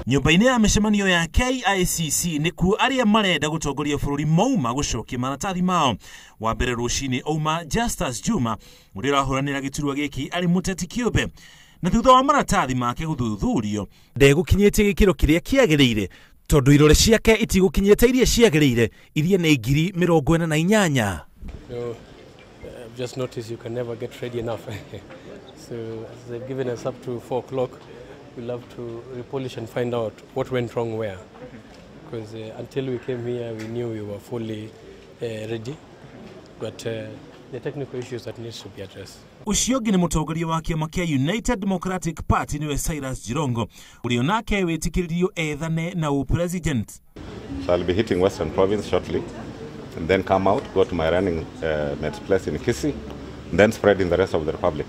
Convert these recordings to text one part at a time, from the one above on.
Nyũmba-inĩ ya mĩcemanio ya KICC nĩkuo arĩa marenda gũtongoria bũrũri mauma gũcokia maratathi mao. Wa mbere rũcinĩ auma Justus Juma ũrĩa ũrahũranĩra gĩturwa gĩkĩ arĩ mũteti kĩũmbe, na thutha wa maratathi make gũthuthurio ndegũkinyĩtie gĩkĩro kĩrĩa kĩagĩrĩire tondũ irore ciake itigũkinyĩte iria ciagĩrĩire iria nĩ 48,000. I've just noticed you can never get ready enough. So as they've given us up to 4 o'clock, we'll have to repolish and find out what went wrong where. Because until we came here, we knew we were fully ready. But the technical issues that needs to be addressed. Ũcio ũngĩ nĩ mũtongoria wa kĩama kĩa United Democratic Party nĩwe Cyrus Jirongo ũrĩa onake wĩtĩkĩririo ethane na ũpresident. So I'll be hitting Western Province shortly and then come out, go to my running mate's place in Kisii, and then spread in the rest of the republic.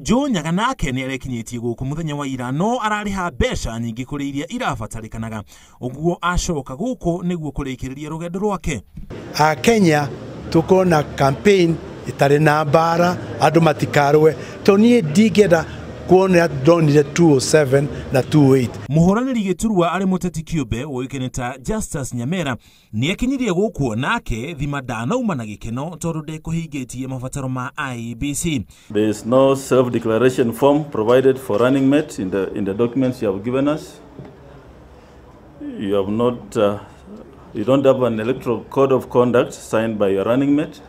Joe Nyaga nake nĩ arekinyĩtie gũkũ mũthenya wa ira no ararĩha mbeca nyingĩ kũrĩ iria irabatarĩkanaga, ũguo acoka gũkũ nĩguo kũrĩkĩrĩria rũgendo rwake. A Kenya tukorwo na campaign itarĩ na mbara, andũ matikarũe, tondũ niĩ ndingĩenda kuona ndonire 207 na 28. Mũhũranĩri gĩturwa arĩ mũteti kĩũmbe ũĩkaine ta Justus Nyamera nĩekinyirie gũkũ nake thima ndanauma na gĩkeno tondũ ndekũhingĩtie mabataro ma IEBC. There is no self-declaration form provided for running mate in the documents you have given us. You have not, you don't have an electoral code of conduct signed by your running mate.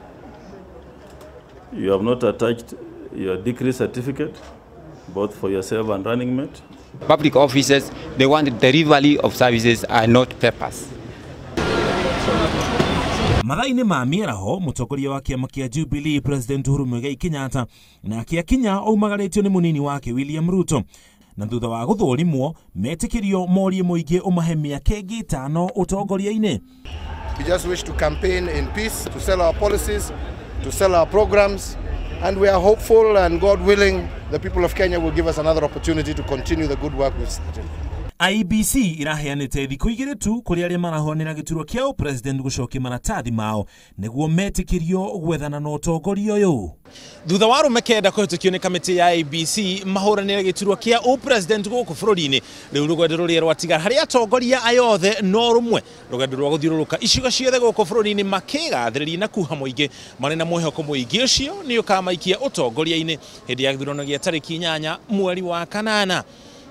You have not attached your decree certificate, both for yourself and running mate. Public officers, they want delivery of services and not papers. Mathaa-inĩ ma mĩaraho mũtongoria wa kĩama kĩa Jubilee President Uhuru Muigai Kenyatta nake akinya aumagarĩtio nĩ mũnini wake William Ruto, na thutha wa gũthũrimwo metĩkĩrio morie mũingĩ ũmahe mĩaka ĩngĩ 5 ũtongoria-inĩ. We just wish to campaign in peace, to sell our policies, to sell our programs, and we are hopeful and God willing the people of Kenya will give us another opportunity to continue the good work we've started. IEBC iraheanĩte thikũ 2 tu kũrĩ arĩa marahũranĩra gĩturwa kĩa president gũcokia maratathi mao nĩguo metĩkĩrio gwethana na ũtongoria ũyũ. Thutha wa arũme 9 kũhĩtũkio nĩ kamĩtĩ ya IEBC mahũranĩre gĩturwa kĩa ũpresident gũkũ bũrũri-inĩ, rĩu rũgendo rũrĩa rwatigara harĩ atongoria aya othe no rũmwe, rũgendo rwa gũthiũrũrũka icigo ciothe gũkũ bũrũri-inĩ makĩgathĩrĩria na kuha mũingĩ marĩ na mwĩhoko mũingĩ ũcio nĩ ũkamaikia ũtongoria-inĩ hĩndĩ ya gĩthurano gĩa tarĩki 8 mweri wa 8.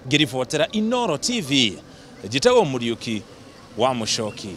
Ngĩribotera Inooro TV, njĩtagwo Mũriũki wa Mũcoki.